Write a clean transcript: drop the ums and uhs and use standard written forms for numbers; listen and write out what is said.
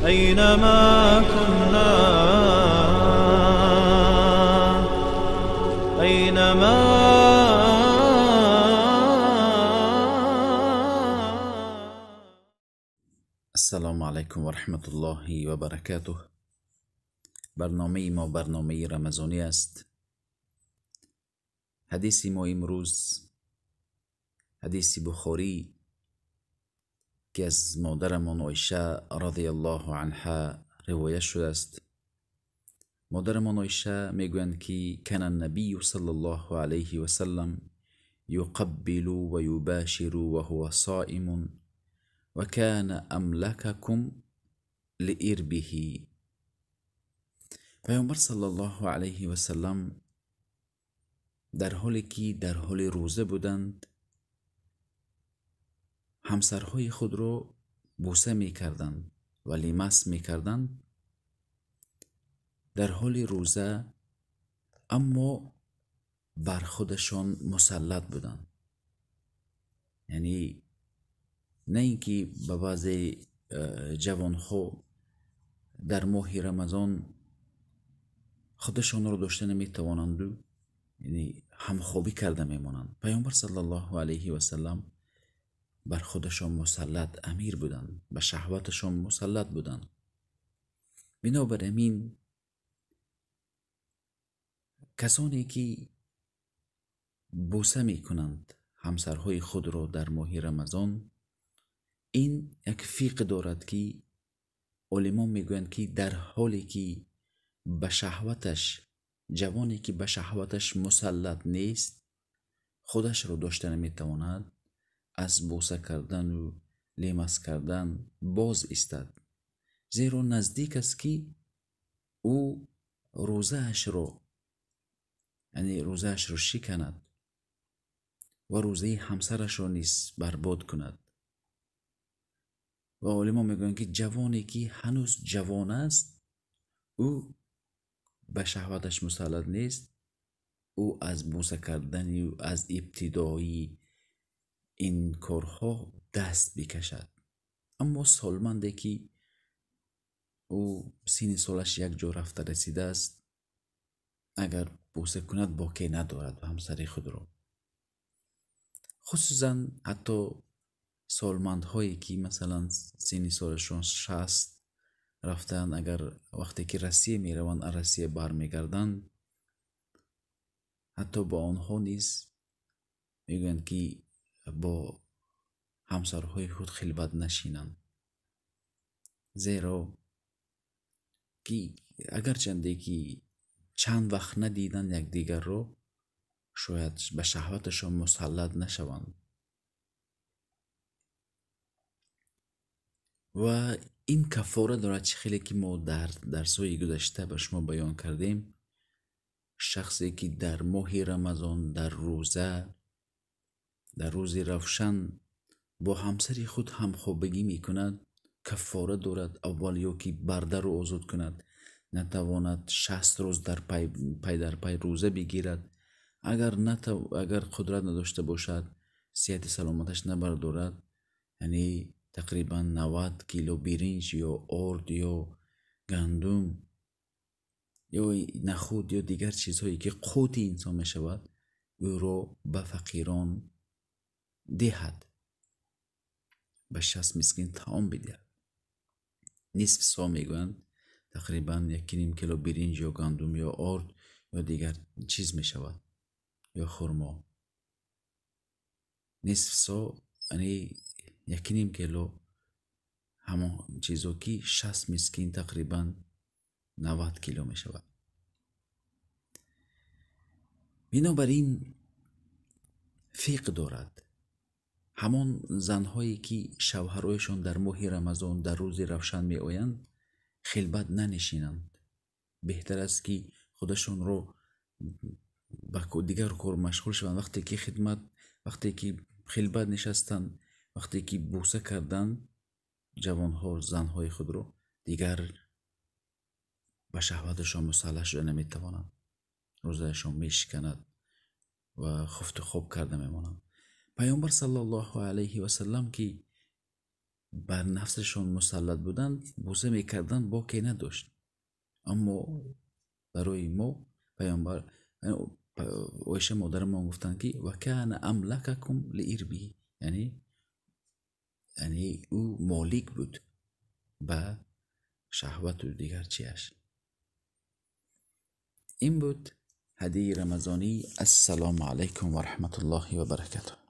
أينما كنا، أينما. السلام علیکم و رحمت الله و برکاته. برنامه ما برنامه رمضانی است. حدیث ما امروز حدیث بخاری که از مادرمان عایشه رضی الله عنها روایت شده است. مادرمان عایشه میگویند که کان النبی صلی الله علیه و سلم یقبل و یباشر و هو صائم و کان املککم لإربه. پیامبر صلی الله علیه و سلم در حالی که در حال روزه بودند همسرهای خود را بوسه می کردند و لمس می کردند در حال روزه، اما بر خودشان مسلط بودند. یعنی نه اینکه به بعضی جوانها در ماه رمضان خودشان را داشته نمی توانند، یعنی همخوابی کرده می مانند. پیامبر صلی الله علیه و سلم بر خودشان مسلط امیر بودند، به شهوتشان مسلط بودند. بنابراین کسانی که بوسه می کنند همسرهای خود را در ماه رمضان، این یک فقه دارد که علما میگویند که در حالی که به شهوتش، جوانی که به شهوتش مسلط نیست، خودش را داشته نمیتواند، از بوسه کردن و لمس کردن باز ایستد، زیرا نزدیک است که او روزه‌اش را، یعنی روزه‌اش را شکند و روزه همسرش را نیز برباد کند. و علما میگویند که جوانی که هنوز جوان است، او به شهوتش مسلط نیست، او از بوسه کردن و از ابتدایی این کارها دست بکشد. اما سالمنده که او سین سالش یک جا رفته رسیده است، اگر بوسه کند باکی ندارد به همسر خود را. خصوصا حتی سالمندهایی که مثلا سین سالشون 60 رفتن، اگر وقتی که رسیه می روند، رسیه برمیگردند، حتی با آنها نیز میگویند که با همسرهای خود خلوت نشینند، زیرا که اگرچنده که چند وقت ندیدند یکدیگر را، شاید به شهوتشان مسلط نشوند. و این کفاره دارد، چه خیلی که ما در درس‌های گذشته به شما بیان کردیم. شخصی که در ماه رمضان در روزه، در روز روشن با همسر خود همخوابگی می کند، کفاره دارد. اول یا که برده رو آزاد کند، نتواند 60 روز در پای در پای روزه بگیرد. اگر قدرت نداشته باشد، صحت سلامتش نبردارد، یعنی تقریبا 90 کیلو برنج یا آرد یا گندم یا نخود یا دیگر چیزهایی که قوت انسان می شود، او را به فقیران دهد، به 60 مسکین طعام بدهد. نصف سا میگویند، تقریبا 1.5 کیلو برنج یا گندم یا آرد یا دیگر چیز می شود، یا خرما. نصف سا یعنی 1.5 کیلو همون چیزو که 60 مسکین تقریبا 90 کیلو می شود. بنابراین فقه دارد. همان زنهایی که شوهرایشان در ماه رمضان در روز روشن می آیند، خلوت ننشینند. بهتر است که خودشان را به دیگر کار مشغول شوند. وقتی که خدمت، وقتی که خلوت نشستند، وقتی که بوسه کردند جوانها زنهای خود را، دیگر به شهوتشان مسلح شده نمیتوانند، روزهشان میشکند و خفت خواب کرده میمانند. پیامبر صلی الله علیه و سلم که Бар нафсашон мусаллат буданд, бӯса мекарданд, боке надошт. Аммо барои мо паёмбар Оиша модарамон гуфтанд, ки ва кана амлакакум лиирби, яъне ӯ молик буд ба шаҳвату дигар чиаш. Ин буд ҳадияи рамазонӣ. Ассалому алайкум ва раҳматуллоҳи ва баракатуҳ.